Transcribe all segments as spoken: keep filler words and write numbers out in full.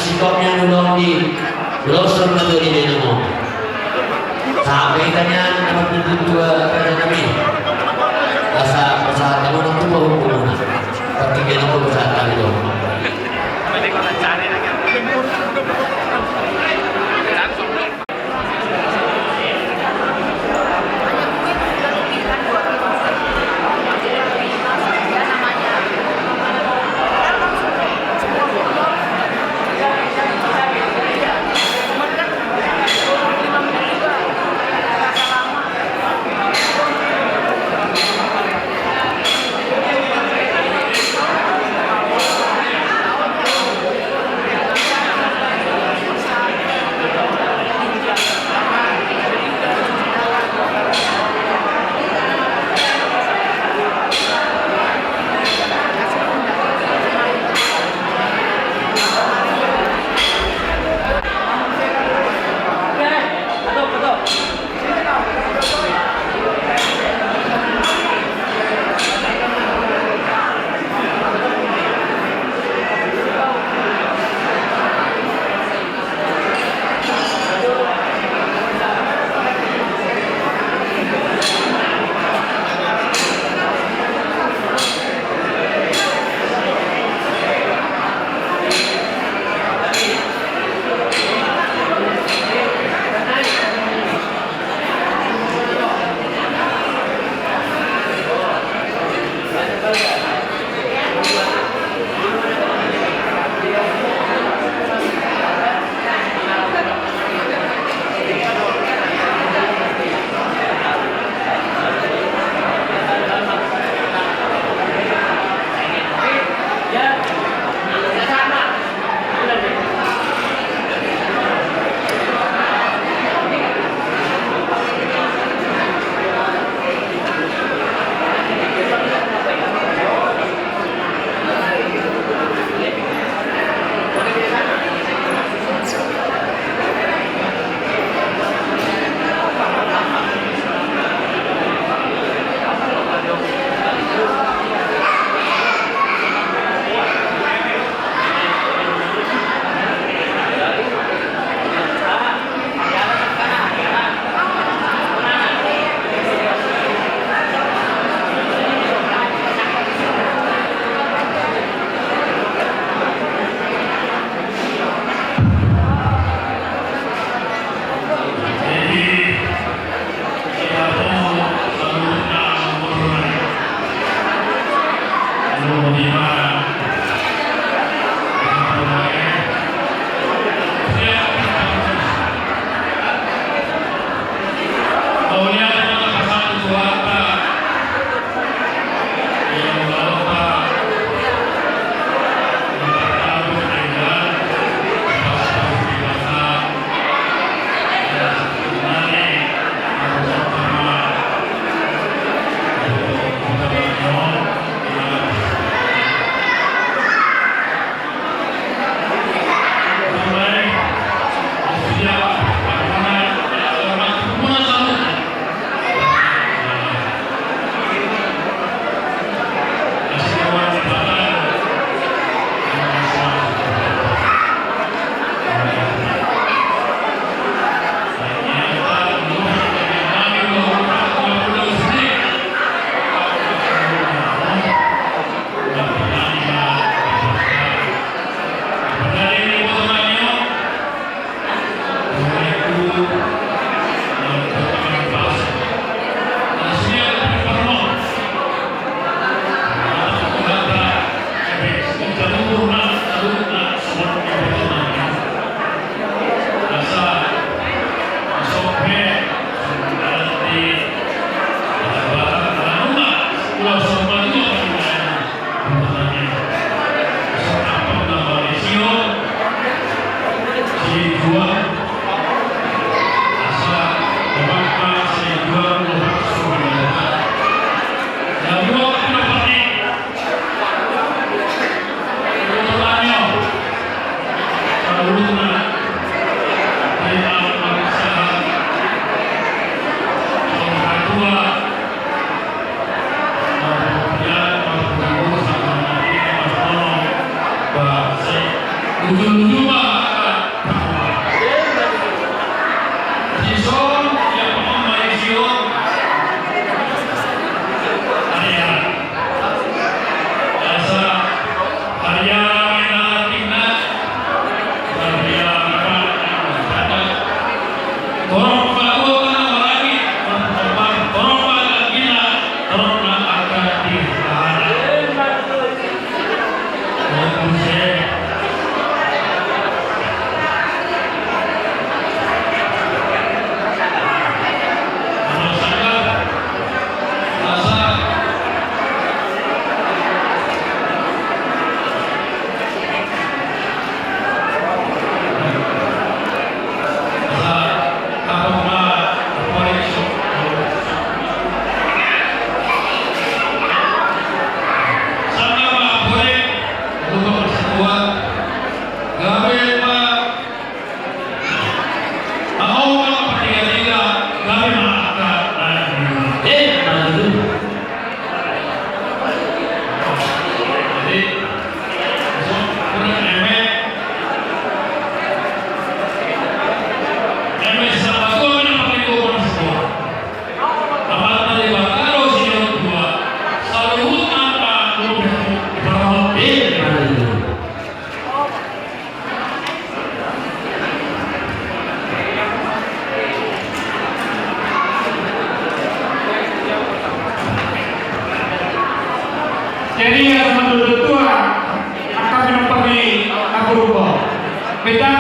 Sikop nian ulaon di, ulaon songon na tadi di nama. Sampai tanya nama tuntut dua pada kami. Asa pasahat nama nang tupa hukum. Tapi dia nama pasahat kami dong. Ujung-ujung ma angka. Dison, ia pamamaisi on. Aria. Asa, aria ma inna atingna. Aria ma inna atingna. Torop ma tua ma na maragi. Torop ma gagina. Torop ma angka di. Jadi, ya, sama dulu tua, akan menompari aku lupa. Beda,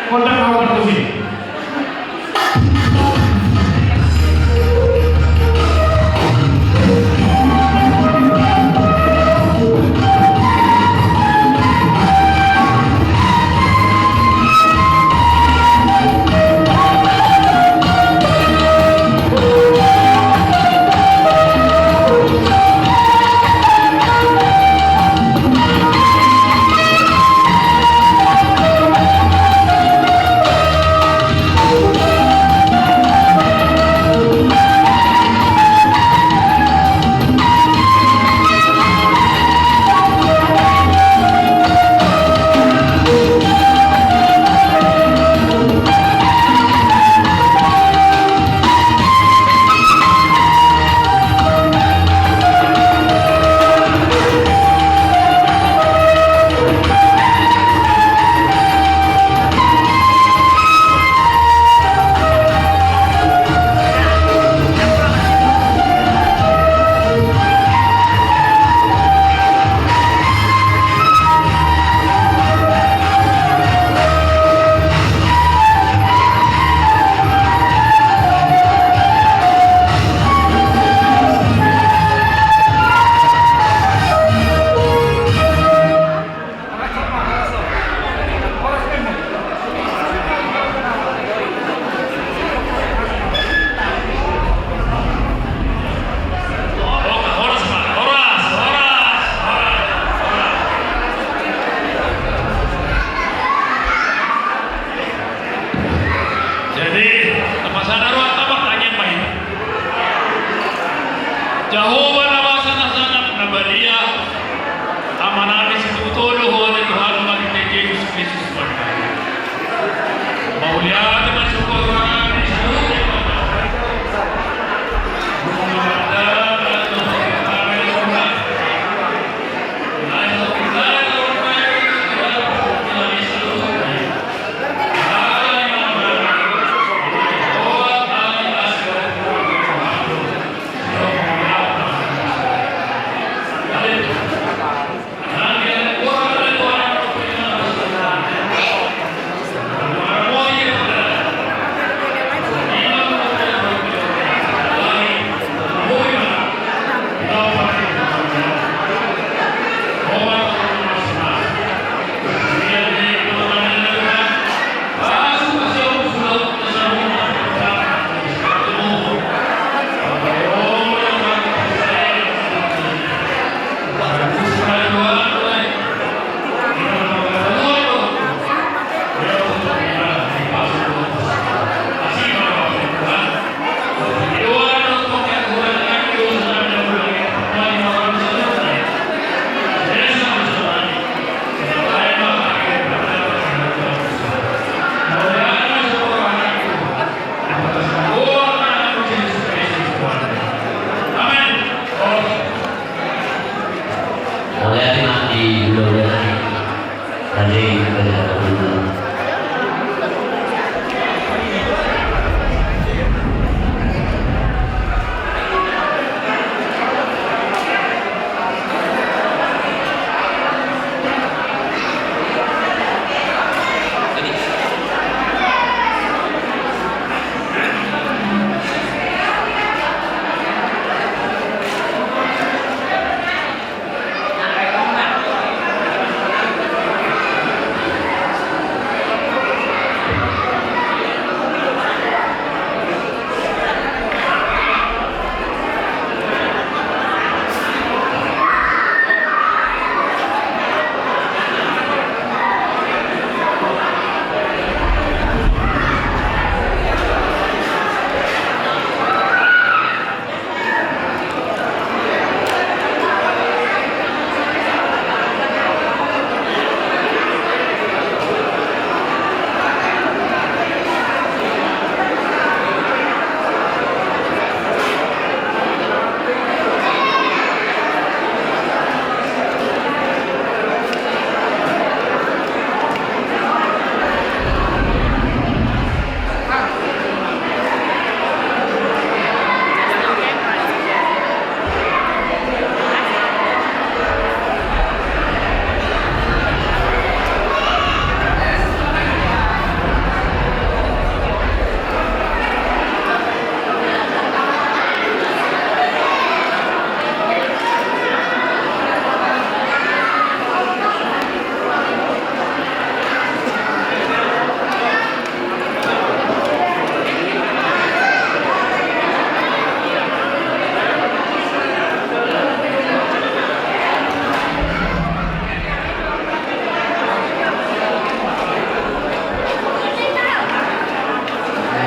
kota kau bertusi.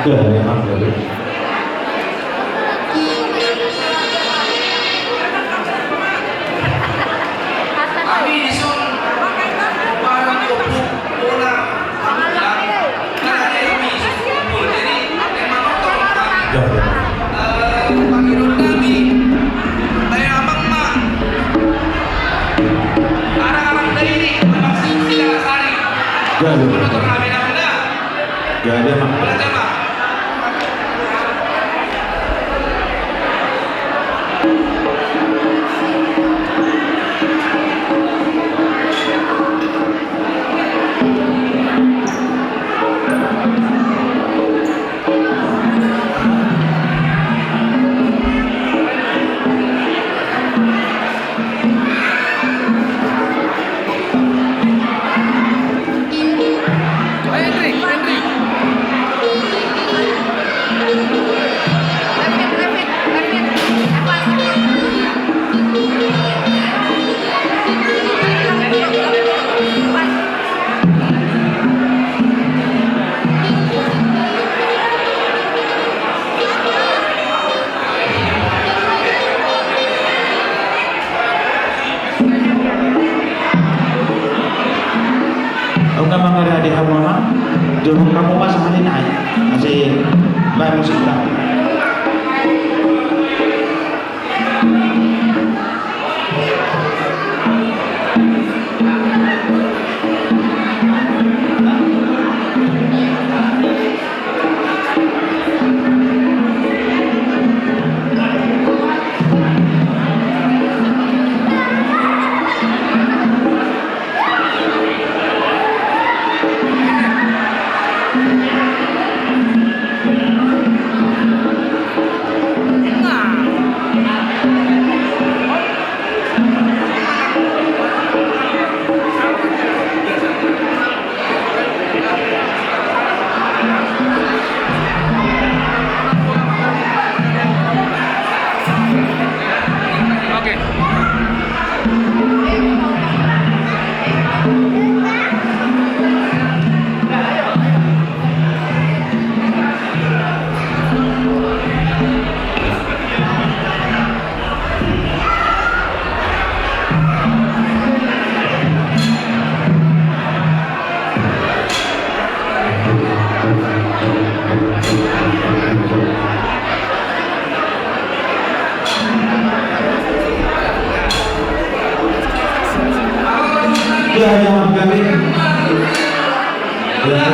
Gabe, Amang, gabe. Hami dison barang gopu bola. Jadi, emang nonton kami. Gabe. Eh, panggilan kami. Bae, Amang, ma. Arang-arang dairi, Amang, sing sila sari. Gabe. Nonton kami, Amang, da. Gabe, Amang. Oke, mangarade hamu, Amang. Jolo hamu ma sahali nai. Masih bae musikta. Ya, ya, Amang, gabe. Ya.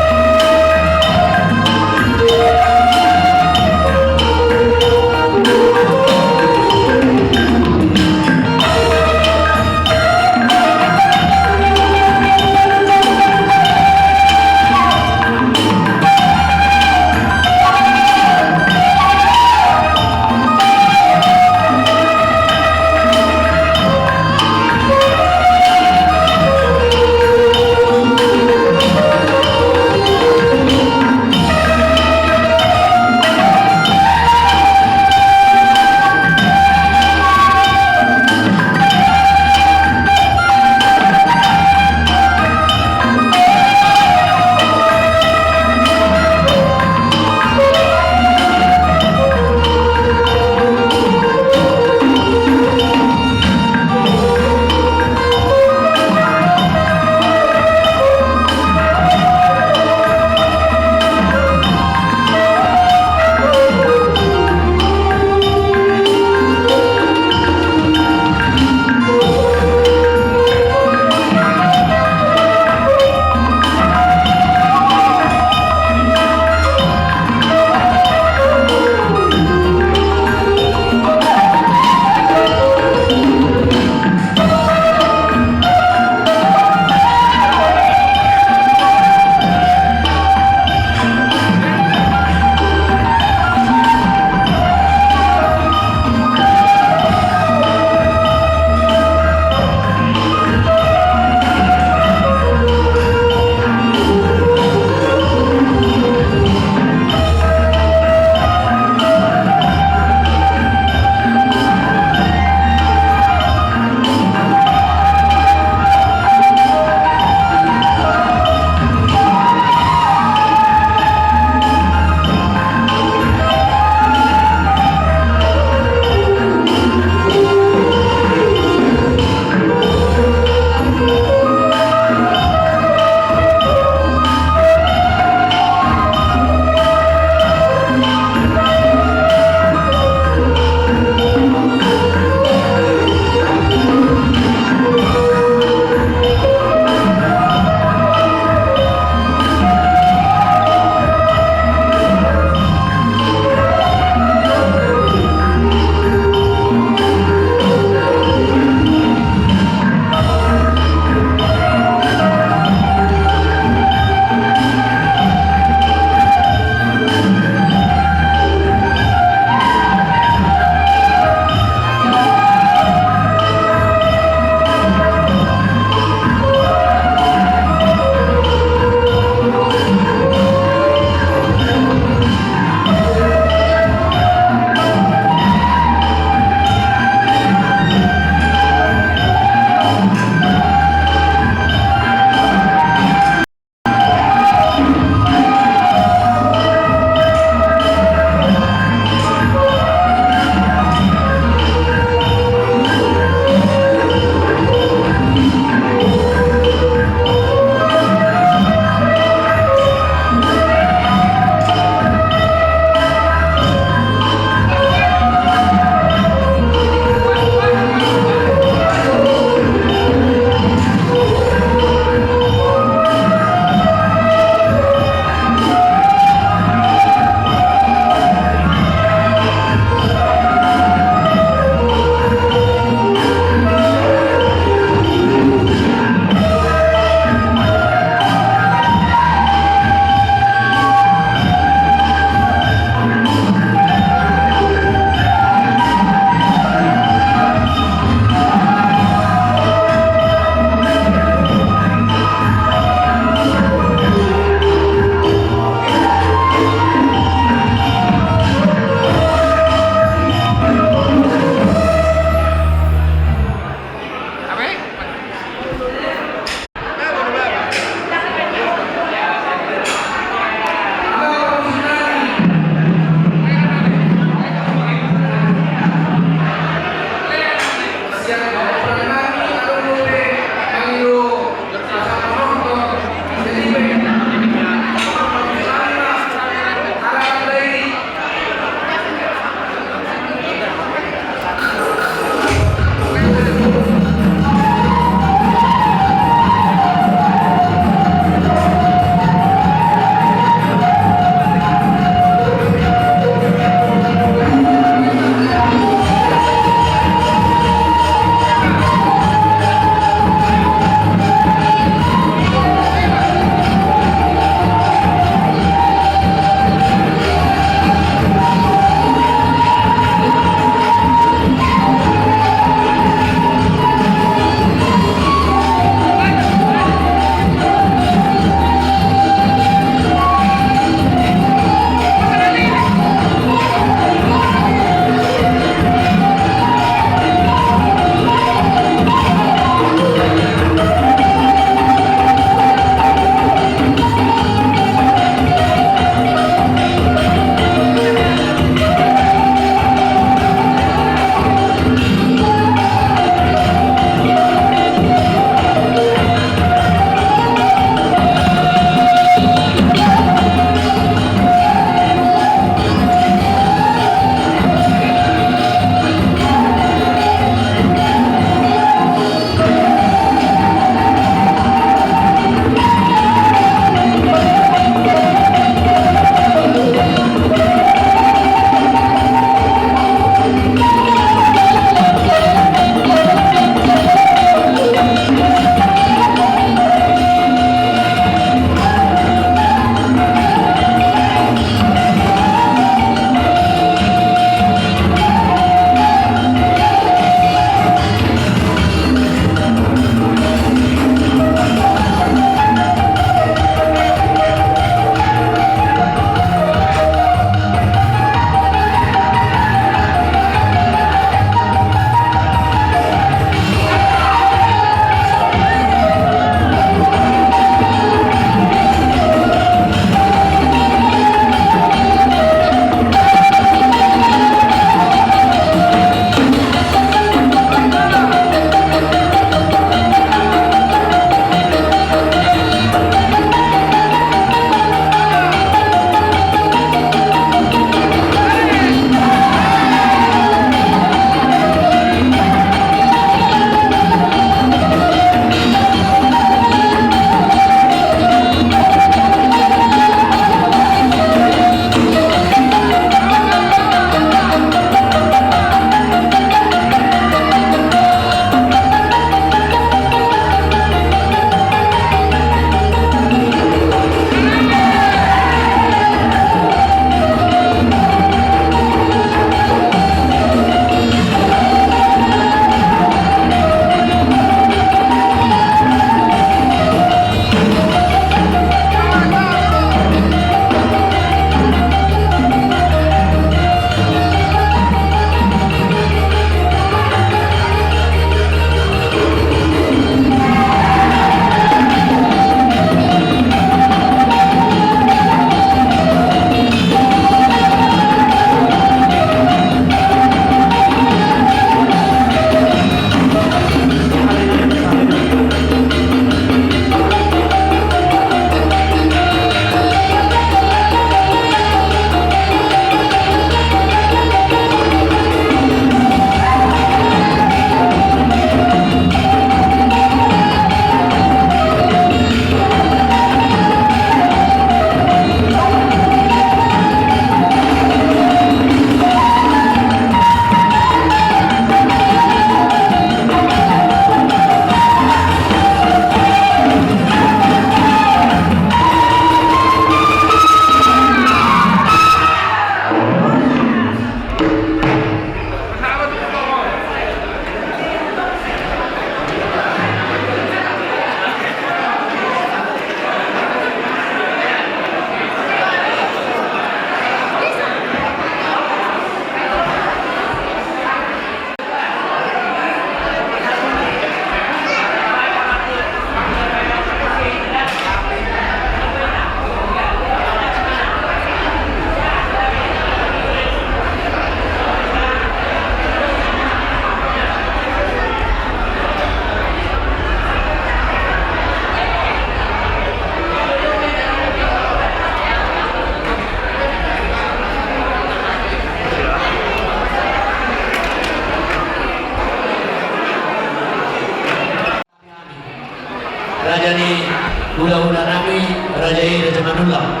Hulahula nami raja i Raja Manullang.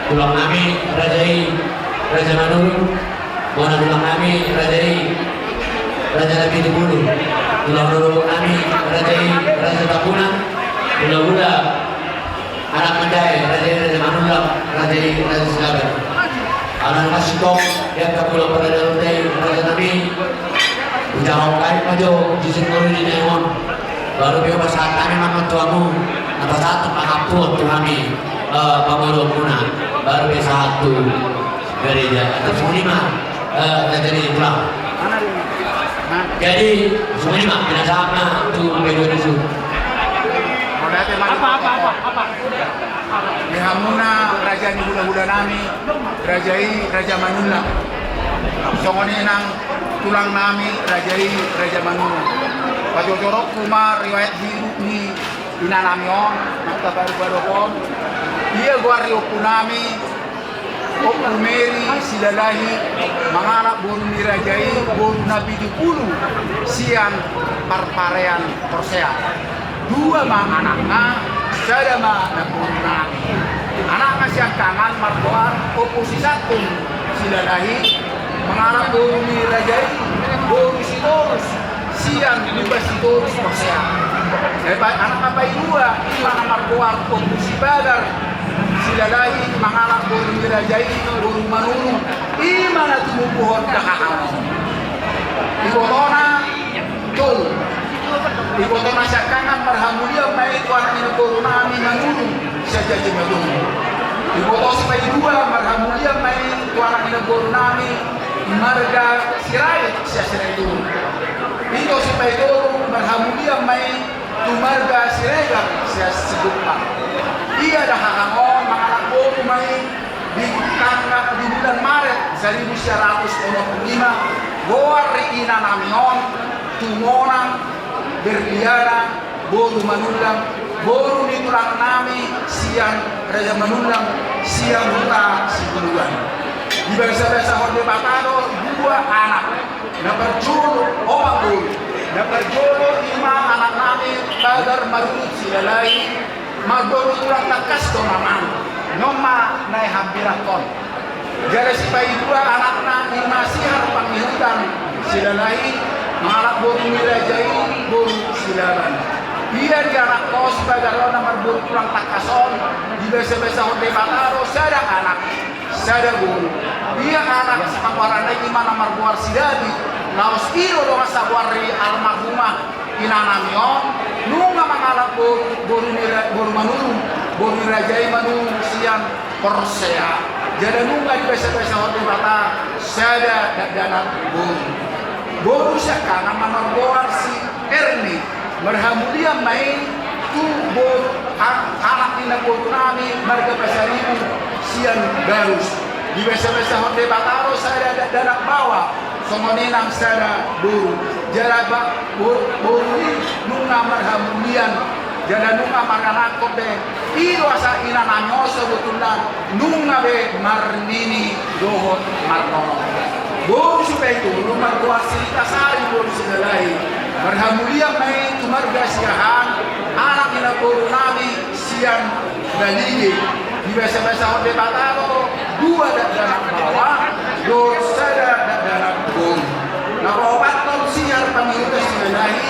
Tulang nami raja i Raja Manurung. Bona tulang nami raja i Raja Napitupulu. Tulang rorobot nami raja i Raja Tambunan. Hulahula anak mandae raja i Raja Manullang, raja i Raja Silaban. Ala na sintong di angka tulang paradaton i raja nami. Hujahahon hami ma jo di singkolu di na on. Baru pe pasahat hami ma tu hamu, na pasahat ma hamu tu hami, eh, pangoloan muna. Baru pe sahat tu gareja. Atas muni ma, eh, jadi pulang. Jadi, semua ini ma, pinasahat ma tu P dua Dusun. Apa, apa, apa, apa? Di hamuna raja ni hulahula nami, raja i Raja Manullang. Songon i nang tulang nami, raja i Raja Manurung. Pajojoronku ma riwayat hidup ni ina nami on, na tapadopadop on. Ia goar ni ompu nami, Ompu Meri Silalahi, mangalap boru ni raja i, boru Napitupulu, sian Parparean Porsea. Dua ma anakna, sada ma namboru nami. Anakna siangkangan margoar Ompu Sisantun Silalahi, mangalap boru ni raja i, boru Sitorus, sian Lumban Sitorus Porsea. Anakna paidua, ima na margoar Ompu Sibagar Silalahi, mangalap boru ni raja i, boru Manurung, ima na tumumbuhon dahahangon. Ibotona tolu. Ibotona siangkangan marhamulian ma i tu anak ni namboru nami Manurung, sian Jaji Matolu. Iboto sipaidua marhamulian ma i tu anak ni namboru nami marga Sirait, sian Sirait Tolu. Ito sipaitolu marhamulian ma i tu marga Siregar, sian Sigumpang. Ia dahahangon mangalap boru ma i di tanggal, di bulan Maret saribu sia ratus onom pulu lima, goar ni ina nami on Tumonang Berliana boru Manullang, boru ni tulang nami sian Raja Manullang, sian Huta Sibuluan. Dibasabasahon Debata do dua anak. Na parjolo, opat boru. Na parjolo ima anak nami Pagar Marurut Silalahi, marboru tulang tangkas do namana. On ma na hambirangkon. Jala sipaidua anakna ima Sihar Pangihutan Silalahi, mangalap boru ni raja i, boru Silaban. Ia di anak ni si Pagar on na marboru tulang tangkas on, dibasabasahon Debata do sada anak, sada boru. Ia anak sipagoaranna i ima na margoar si Dabi, laos i do dongan sagoar ni almarhumah ina nami on, nunga mangalap boru, boru ni ra-, boru Manurung, boru ni raja i Manurung sian Porsea. Jala nunga dibasabasahon Debata sada dakdanak boru. Boru siangkangan ma margoar si Erni, marhamulian ma i tu boru, a-, anak ni namboru nami marga Pasaribu sian Garus. Dibasabasahon Debata do sada dakdanak baoa, songon i nang sada boru. Jala ba-, bo-, boru i nunga marhamulian, jala nunga maranakhon be. I do asa ina nami on sebetulna nunga be marnini dohot marnono. Boru sipaitolu margoar si Ritasari boru Silalahi, marhamulian ma i tu marga Siahaan, anak ni namboru nami sian Balige. Dibasabasahon Debata do dua dakdanak baoa dohot sada dakdanak boru. Na paopathon Sihar Pangihutan Silalahi,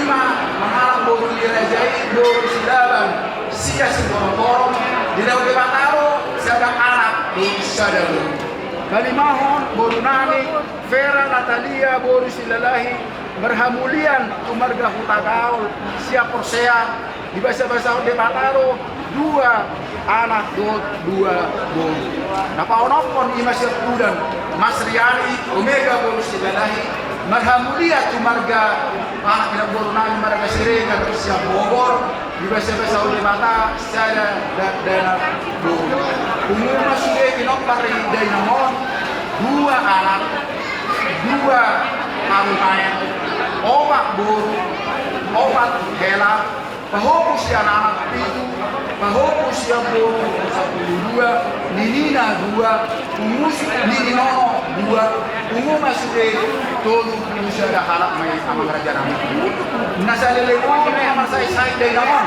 ima mangalap boru ni raja i boru Silaban, sian Siborongborong, dilehon Debata do sada anak dohot sada boru. Palimahon boru nami Vera Natalia boru Silalahi, marhamulian tu marga Hutagaol sian Porsea, dibasabasahon Debata do dua anak dohot dua boru. Na paonomhon ima siampudan Masriani Omega boru Silalahi, marhamulian tu marga, anak ni namboru nami marga Siregar sian Bogor, dibasabasahon Debata sada dakdanak boru. Pungu ma sude pinompar ni dainang on, dua anak, dua parumaen, opat boru, opat hela, pahopu sian anak pitu, pahopu sian boru sampulu dua, ninina dua, pungu si-, nininono dua, pungu ma sude tolu pulu sada halak ma i amang raja nami. Na saleleng on ma marsahit-sahit dainang on.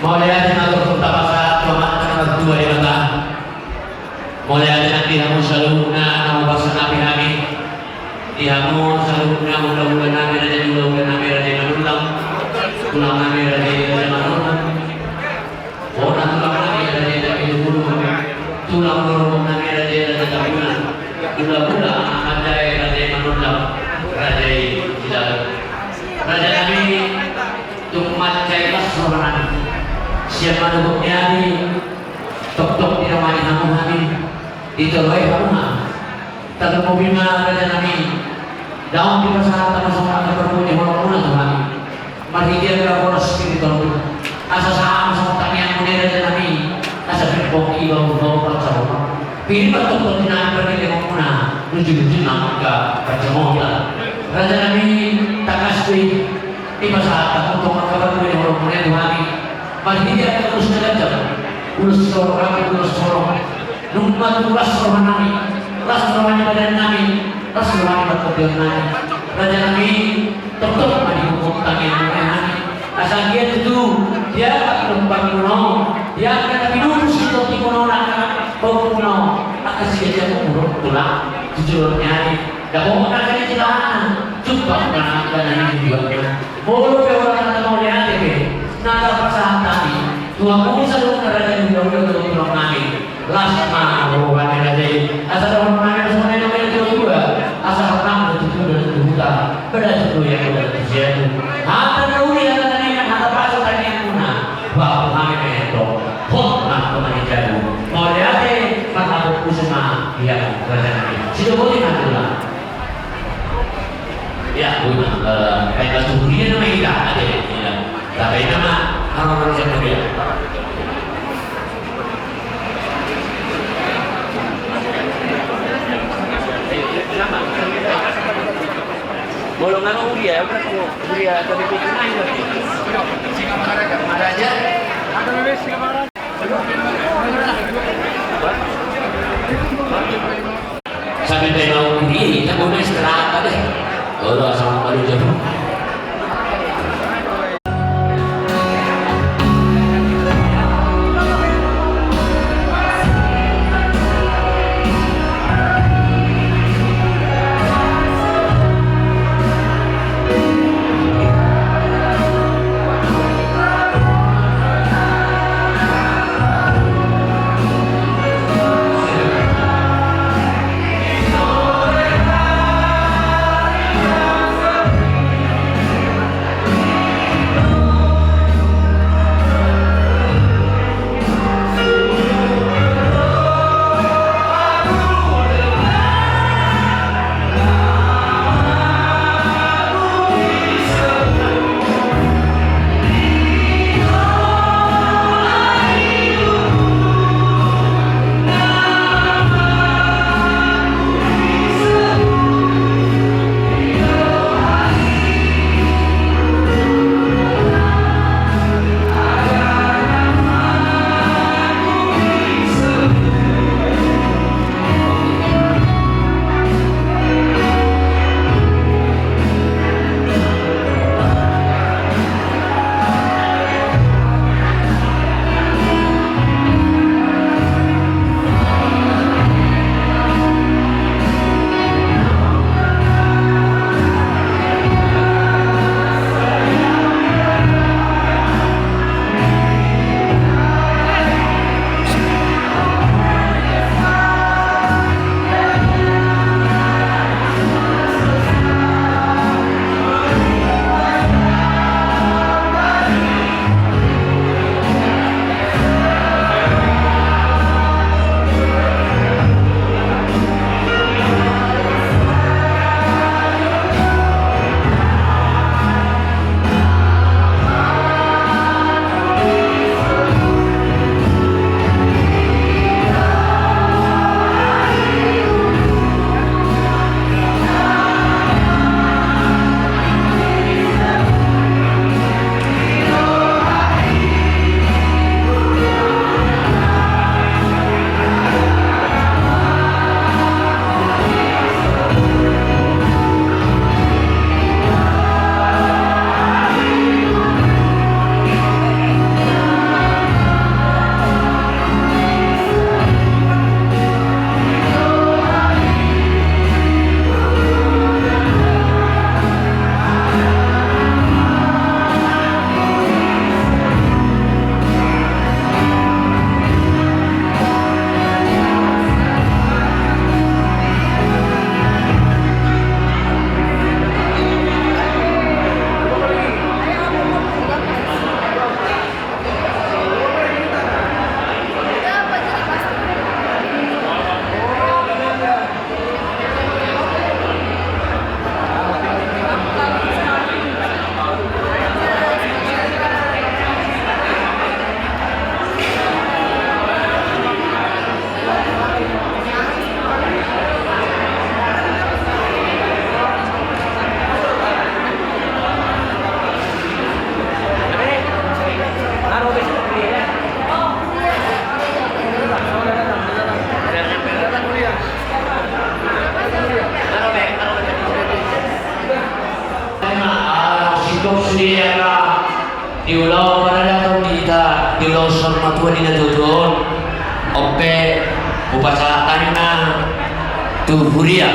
Mauliate ma turpukta basa tu Amanta na martua Debata. Mauliate nang di hamu saluhutna na hupasahat hami. Di hamu saluhutna hulahula nami, raja ni hulahula nami, raja i Manullang. Tulang nami, raja i, raja Manullang. Bona tulang nami, raja i, raja Manullang. Tulang rorobot nami, raja i, raja Manullang. Hulahula, raja i, raja Manullang. Raja i Silaban. Raja nami, tung mansai las roha nami. Sian manogot ni ari, toktok didongani hamu hami, ditoloi hamu hami. Tarlumobi ma raja nami, daong dipasahat hamu songon angka parbue ni holongmuna tu hami. Marhite angka boras ni tonduk. Asa sahat ma songon tangiangmuna i raja nami. Asa pinpongki bahu bahu parsaroha. Pir ma tongtong di nami pardilemonmuna. Luju luju nami angka parsaroha. Raja nami tangkas do i. Dipasahat hamu tong angka parbue ni holongmuna i tu hami. Marhite angka ulos na ganjang, ulos sorong, ulos sorong. Nunga tutu las roha nami, las roha ni badan nami, las roha ni partondion nami. Raja nami, tongtong ma dihukum tangiangmuna i hami. Asa dia tutu, dia angka pinompar muna on, dia angka na pinupus ni tondi muna on, angka pauk muna on, angka siajar muna on, tulang, tu joloan ni ari. Dapot angka ni jolana, jumpang ma angka na nijualna. Molo pe holan na mauliate pe na tapasahat hami tu hamu saluhutna raja ni hulahula dohot tulang nami, las ma roha ni raja i. Asa dohonon nami songon na nidok ni natuatua, asa hernang do tu huta, badasu do ia tu siatu. Hata na uli, hata na nian, hata pasu tangiangmuna. Bah, Tapi nama orang-orang yang mulia. Bolong apa mulia? Apa mulia? Tapi itu lain lagi. Raja. Sampai tahu diri, kita mau istirahat deh. Kalau sama malu jauh. Ala singkop sude angka di ulaon paradaton di hita, di ulaon saur matua di na tuatua on. On pe hupasahat hami ma tu huria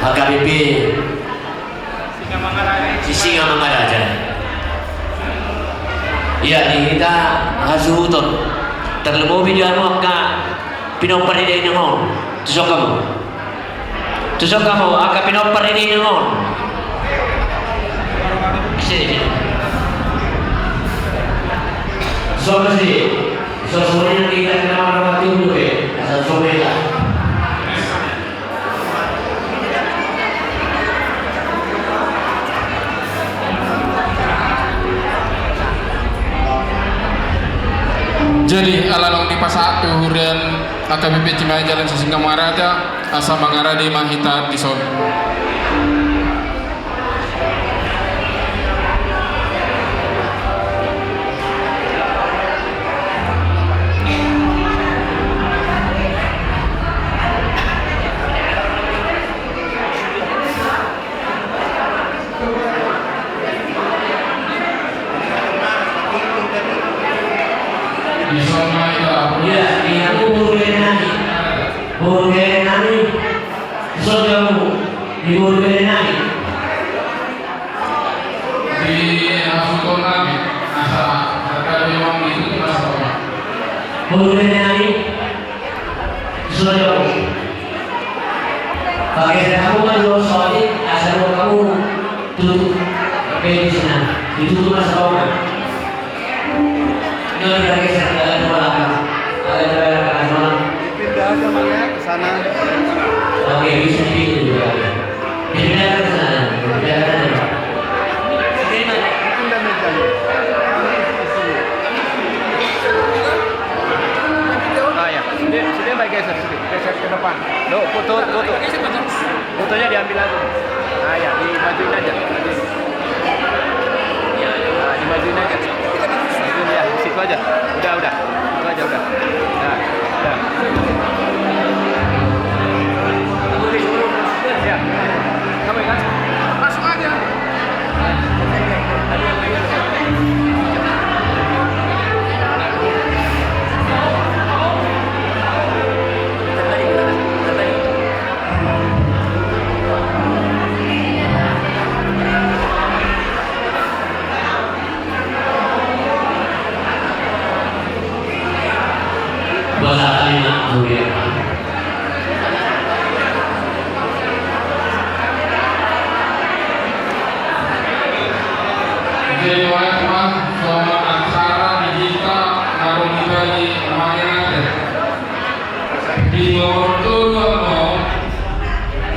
H K B P Sisingamangaraja. Ia di hita hasuhuton, tarlumobi di hamu angka pinompar ni dainang on. Tuson hamu. Tuson hamu angka pinompar ni dainang on. Sini, sini. Tuson ma sude. Tuson sude, nanti kita kenal orang mati dulu ya. Asal sudah ya. Jadi ala naung dipasahat pe hurian H K B P Cimahi Jalan Sisingamangaraja, asa mangarade ma hita dison. Ia, ia, boru gede nami. Boru gede nami. Songon dia boru gede nami. Di asuton nami, asa, asa memang itu masa. Boru gede nami. Songon dia boru. Pakai sapu kan lo soalnya asal lo kamu tutup. Oke, di sana. Ditutup masa. Ini udah geser, agak ke belakang. Agak ke belakang, semua. Dipindah aja, Mang, ya, ke sana. Oke, bisa dipindah juga. Dipindahkan ke sana. Dipindahkan aja. Dipindah mejanya. Ah, ya. Sini, sini, Mang, geser, sini. Geser ke depan. Lo, foto, foto. Fotonya diambil lagi. Ah, ya, dimajuin aja. Majuin. Nah, dimajuin aja. Majuin, ya, di situ aja. Udah, udah. Itu aja, udah. Nah, udah. Ya. Kamu ingat? Masuk aja. Jadi, mulai, Tuhan, selama acara di kita, baru kita di Mangenate. Di nomor tolu,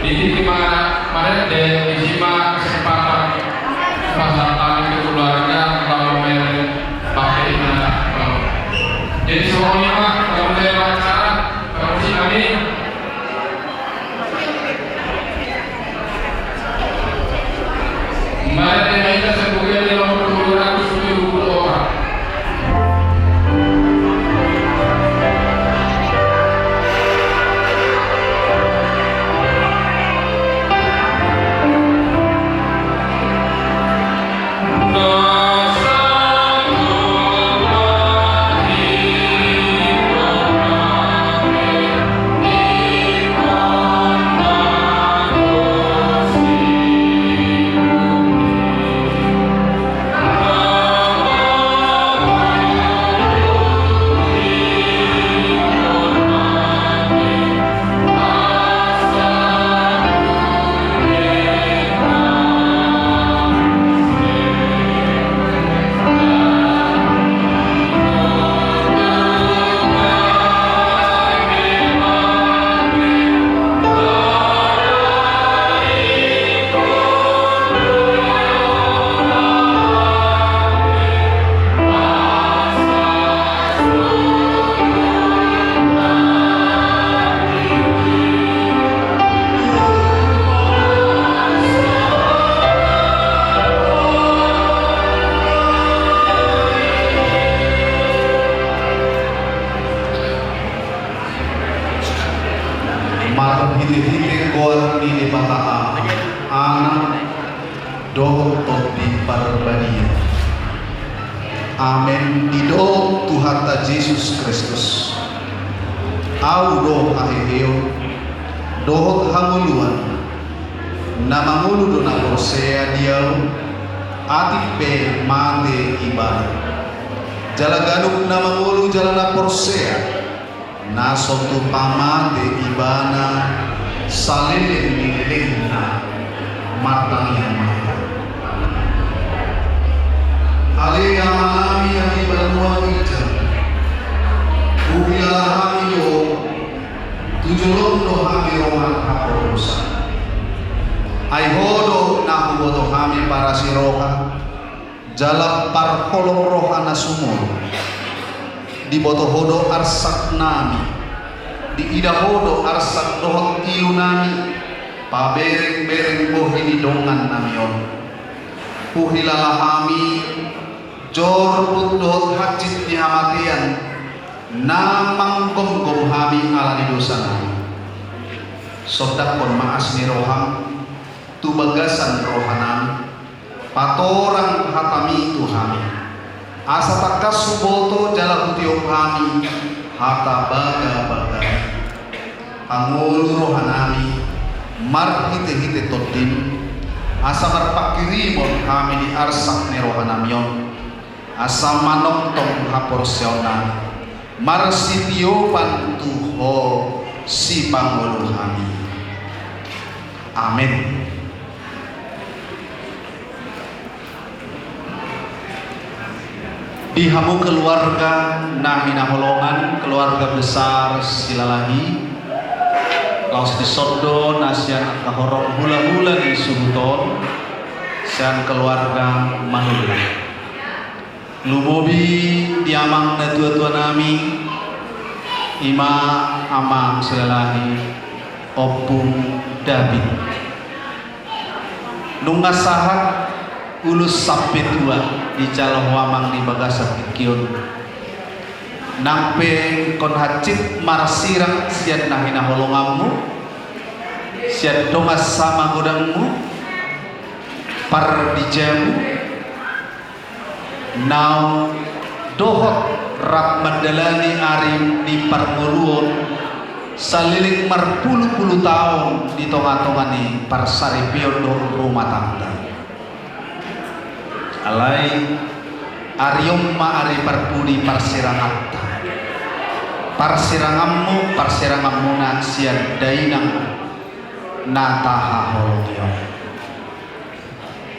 di titik mana, mana de, di sima kesempatan pasangan keluarga, kalau mere pakai ina, kalau. Jadi, semuanya, Pak, kalau saya baca, kalau si kami, Marhitehite goar ni Debata, Ama, dohot Tondi Parbadia. Amen. Didok Tuhanta Jesus Kristus, Ahu do haheheon dohot hangoluan. Na mangolu do na porsea di Ahu, atik pe mate ibana. Jala ganup na mangolu jala na porsea, na so tupa mate ibana, saleleng ni lelengna martangiang ma hita. Ale Amanami na di banua ginjang, huhilala hami do, tu jolom do hami ro marhaposan. Ai Ho do na huboto hami parasiroha jala parholong roha na sumurung. Diboto Ho do arsak nami, diida Ho do arsak dohot ilu nami, pabereng-bereng bohi ni dongan nami on. Huhilala hami jorbut dohot hansit ni hamatean na manggomgom hami ala ni dosa nami. Sondanghon ma asi ni roham tu bagasan roha nami, patorang hatami tu hami, asa tangkas huboto jala hutiop hami hata bagabagam. Pangolu roha nami marhitehite Tondim, asa marpanghirimon hami di arsak ni roha nami on, asa manongtong haporseaon nami, marsitiopan tu Ho sipangolu hami. Amen. Di hamu keluarga na hinaholongan, keluarga besar Silalahi, laos dison do na sian angka horong hulahula ni suhut on, sian keluarga Manullang. Lumobi di amang na tuatua nami, ima amang Silalahi, Ompung David. Nunga sahat ulos sampe tua dijalo ho amang di bagasan tingki on. Nang pe ingkon hansit marsirang sian na hinaholonganmu, sian dongan samagodangmu, pardijamu, naung dohot rap mandalani ari ni parngoluon saleleng marpulupulu taon di tongatonga ni parsaripeon dohot rumah tangga. Alai ari on ma ari parpudi parsiranganta, parsiranganmu, parsiranganmuna sian dainang na tahaholongi on.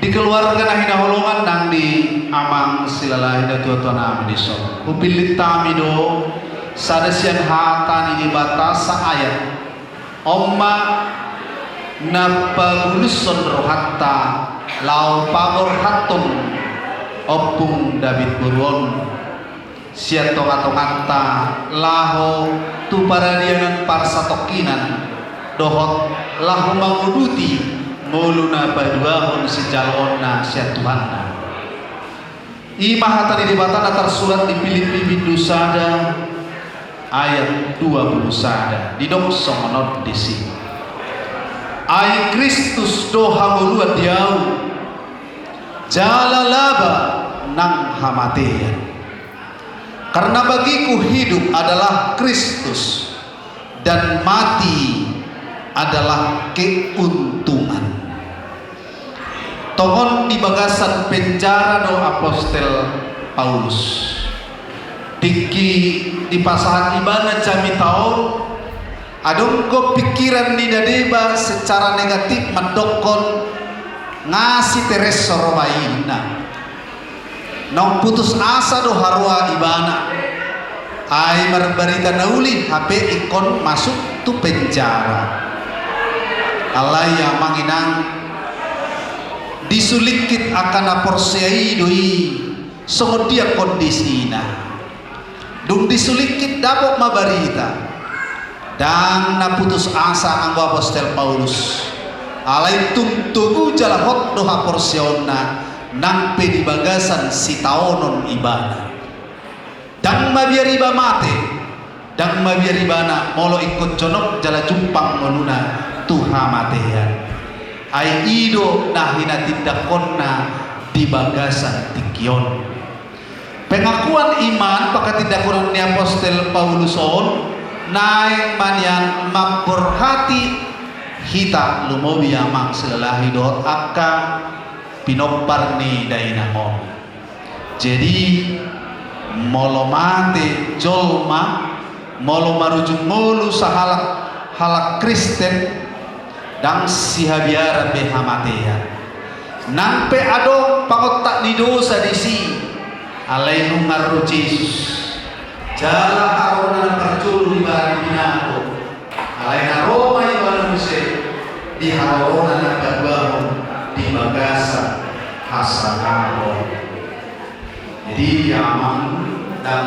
Di keluarga na hinaholongan nang di amang Silalahi na tuatua nami dison, hupillit hami do sada sian hata ni Debata saayat. On ma na pabulushon rohanta laho paborhathon Ompung David boru on sian tongatonganta laho tu paradianan parsatongkinan dohot laho manguduti ngolu na paduahon sijaloonna sian Tuhanna. I ma hata ni Debata na tarsurat di Pilippi bindu sada ayat dua pulu sada, didok songon on disi: Ai Kristus do hangoluan di ahu, jala laba nang hamatean. Karena bagiku hidup adalah Kristus, dan mati adalah keuntungan. Tongon di bagasan penjara do Apostel Paulus. Tingki dipasahat ibana jamita on, adong do pikiran ni na deba secara negatif mandokkon, nga siteres roha i, ninna. Naung putus asa do haroa ibana. Ai marbarita na uli hape ingkon masuk tu penjara. Alai amang inang, disulingkit angka na porsea i do i songon dia kondisina. Dung disulingkit dapot ma barita. Ndang na putus asa anggo Apostel Paulus. Alai tung togu jala hot do haporseaonna nang pe di bagasan sitaonon ibana. Ndang mabiar iba mate, ndang mabiar ibana molo ingkon jonok jala jumpang ngoluna tu hamatean. Ai i do na hinatindangkonna di bagasan tingki on. Pengakuan iman pakatindangkonon ni Apostel Paulus on naeng ma nian mamborhati hita, lumobi amang Silalahi dohot angka pinompar ni dainang on. Jadi, molo mate jolma, molo marujung ngolu sahalak halak Kristen, ndang sihabiaran be hamatean. Nang pe adong pangontak ni dosa disi, alai nunga ro Jesus. Jala harorna na parjolo ibana dipinangko. Alai na ro ma ibana muse di harorona na paduahon di bagasan hasangapon. Jadi, amang,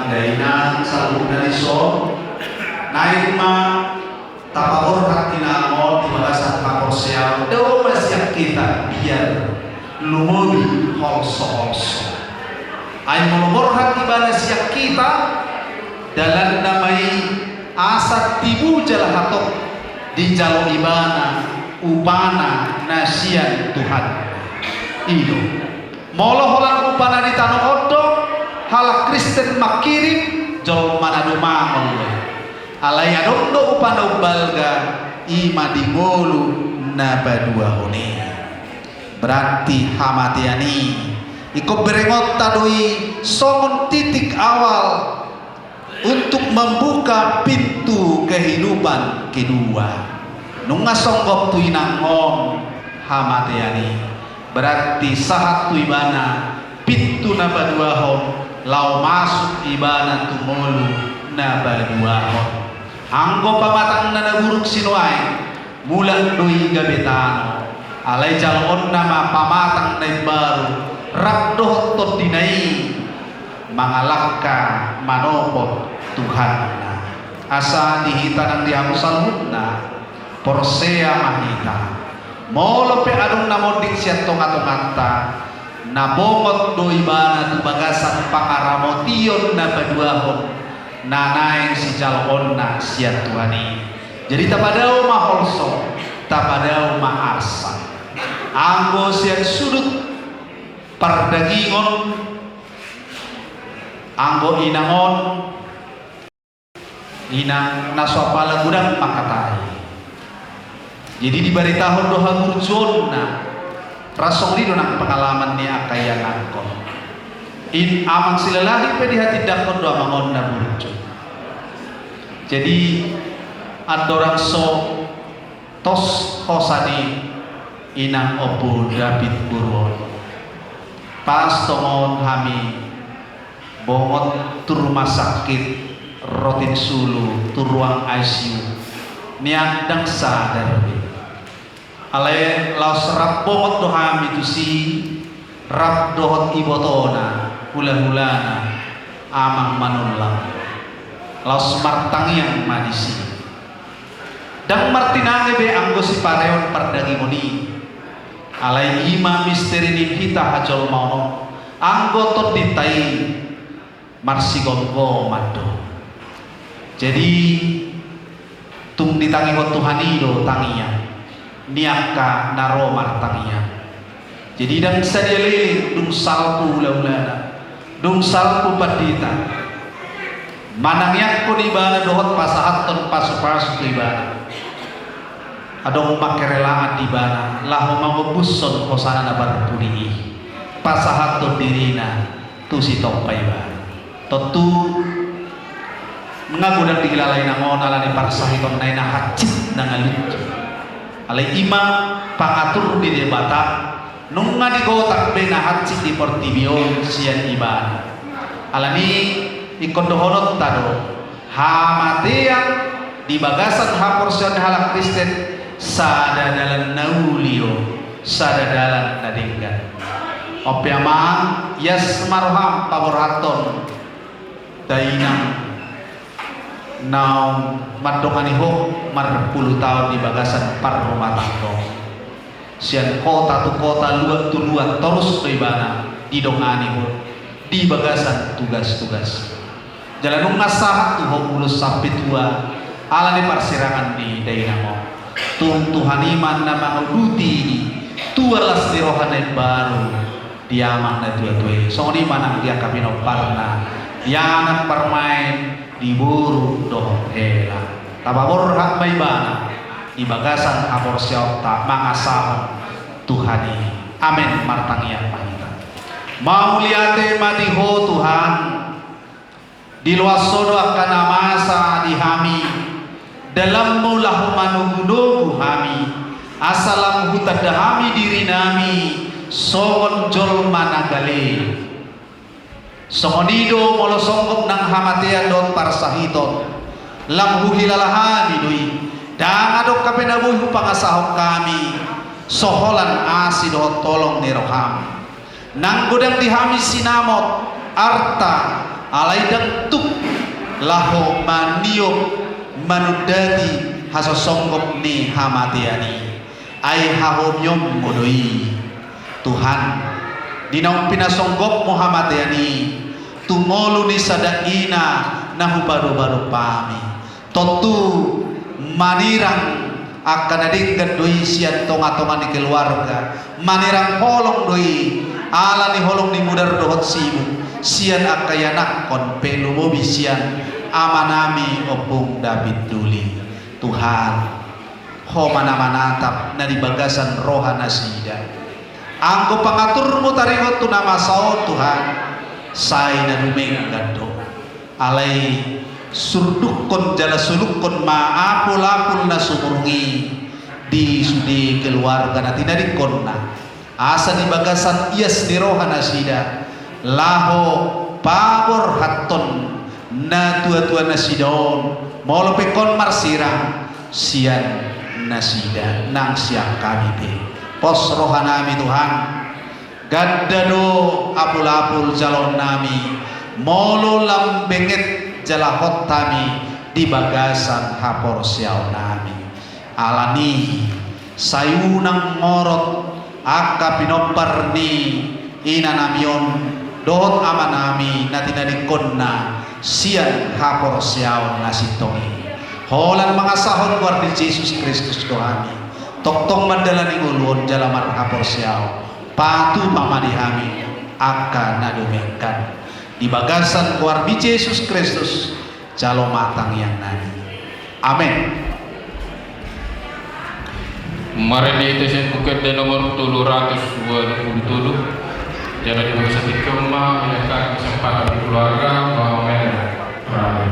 Dainang saluhutna dison, naeng ma tapaborhat inang on di bagasan haporseaon, dao ma sian hita biar lumobi holso-holso. Ai molo borhat ibana sian hita, dalanna ma i asa tibu jala hatop dijalo ibana upana na sian Tuhan. I do. Molo holan upa na di tano on do halak Kristen mangkirim, jolma na dumangol do i. Alai adong do upa na umbalga, i ma di ngolu na paduahon i. Berarti hamatean i ingkon berengonta do i songon titik awal untuk membuka pintu kehidupan kedua. Nunga songgop tu inang on hamatean i, berarti sahat tu ibana pintu na paduahon, laho masuk ibana tu ngolu na paduahon. Anggo pamatangna na buruk sinuaeng, mulak do i gabe tano. Alai jaloonna ma pamatang na imbaru, rap dohot tondina i mangalangka manopot Tuhanna. Asa di hita nang di hamu saluhutna, porsea ma hita. Molo pe adong na monding sian tonga-tonganta, na bongot do ibana tu bagasan pangaramotion na paduahon na naeng sijaloonna sian Tuhan i. Jadi tapadao ma holso, tapadao ma arsak. Anggo sian sudut pardagingon, anggo inang on, inang na so apala godang mangkatai. Jadi dibaritahon do haburjuonna, ras songon i do nang pengalaman ni angka ianakhon. In amang silalahi pe dihatindangkon do amang on na burju. Jadi andorang so tos hosa ni inang Ompu David boru on, pas tongon hami bongot tu rumah sakit Rothin Sulu, tu ruang I C U, nian ndang sadar be. Alai laos rap bongot do hami tusi, rap dohot ibotona, hula-hulana, amang Manullang. Laos martangiang ma disi. Ndang martinangi be anggo sipareon pardagingon i. Alai i ma misteri ni hita hajolmaon on. Anggo tondinta i marsigomgoman do. Jadi tung ditangihon Tuhan i do tangiang ni angka na ro martangiang. Jadi ndang sadia leleng dung salpu hula-hulana, dung salpu pandita manangiangkon ibana dohot pasahathon pasu-pasu tu ibana. Adong ma kerelaan di ibana laho mangombushon hosana na parpudi i, pasahathon dirina tu Sitompa ibana. Tontu nunga godang dihilala inang on ala ni parsahitonna i na hansit na ngalunjur. Alai i ma pangatur ni Debata, nunga digotang be na hansit di portibi on sian ibana. Alani i ingkon dohononta do, hamatean di bagasan haporseaon ni halak Kristen sada dalan na uli do, sada dalan na denggan. On pe amang, ias ma roham paborhathon dainang naung mandongani ho marpulu taon di bagasan parrumatanggaon. Sian kota tu kota, luat tu luat, torus do ibana didongani ho di bagasan tugas-tugas. Jala nunga sahat tu ho ulos sampe tua ala ni parsirangan ni dainang on. Tung Tuhan i ma na manguduti tua las ni roha na imbaru di amang na tua-tua i. Songon i ma nang di angka pinomparna, di anak parmaen, di boru dohot hela. Tapaborhat ma ibana di bagasan haporseaonta mangasahon Tuhan i. Amen. Martangiang ma hita. Mauliate ma di Ho Tuhan, diloas Ho do angka na masa di hami, dalanMu laho manogu-nogu hami, asa lam hutanda hami dirinami songon jolma na gale. Songon i do molo songgop nang hamatean dohot parsahiton, lam huhilala hami do i. Ndang adong hape na boi hupangasahon hami so holan asi dohot holong ni rohaM. Nang godang di hami sinamot, arta, Alai ndang tuk laho maniop manundati hasosonggop ni hamatean i. Ai hahomionmu do i, Tuhan, di naung pinasonggopmu hamatean i tu ngolu ni sada ina na hupadopadophami. Tontu manirang angka na denggan do i sian tongatonga ni keluarga, manirang holong do i ala ni holong ni mudar dohot sibuk sian angka ianakhon pe, lumobi sian amanami Ompung David Duli. Tuhan, Ho ma na manatap na di bagasan roha nasida. Anggo pangaturmu taringot tu na masa on, Tuhan, sai na dumenggan do. Alai surdukkon jala sulukkon ma apulapul na sumurung i di sude keluarga na tinadingkonna, asa di bagasan ias ni roha nasida laho paborhathon natuatua nasida on, molo pe ingkon marsirang sian nasida nang sian hami pe. Pos rohanami, Tuhan, ganda do apulapul jaloonnami molo lam benget jala hot hami di bagasan haporseaonnami. Alani i, sai unang morot angka pinompar ni inanami on dohot amanami na tinadingkonna sian haporseaon na sintong i. Holan mangasahon goar ni Jesus Kristus do hami tongtong mandalani ngolu on jala marhaporseaon. Patupa ma di hami angka na dumenggan. Di bagasan goar ni Jesus Kristus, jalo ma tangiangnami. Amen. Marende i tes buku ende nomor tolu ratus dua puluh tolu. Jala di bagasan tingki on ma, ia kan kesempatan di keluarga, bahwa men. Amen.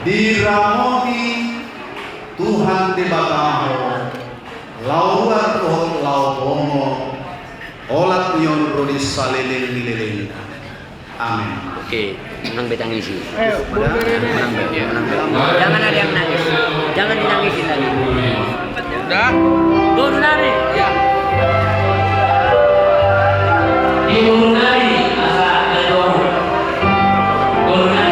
Diramoti Tuhan Debata ma ho, laho ruar dohot laho poho, olat ni on ro di saleleng ni lelengna. Amin. Oke, menang be tangisi. Menang be, menang be. Jangan ada yang nangis. Jangan ditangisi lagi. Udah? Boru nami. Iya. Di boru nami, asa ada boru. Boru nami.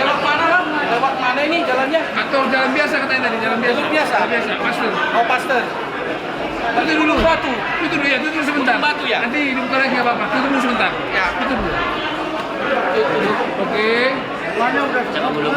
Lewat mana, Bang? Lewat mana ini jalannya? Ator jalan biasa katanya tadi, jalan biasa. Jalan biasa. Jalan biasa, Pasteur. Oh, Pasteur. Itu dulu. Batu. Itu dulu ya, itu dulu sebentar. Batu ya? Nanti dibuka lagi, nggak apa-apa. Itu dulu sebentar. Ya. Itu dulu. Oke. Jangan dulu.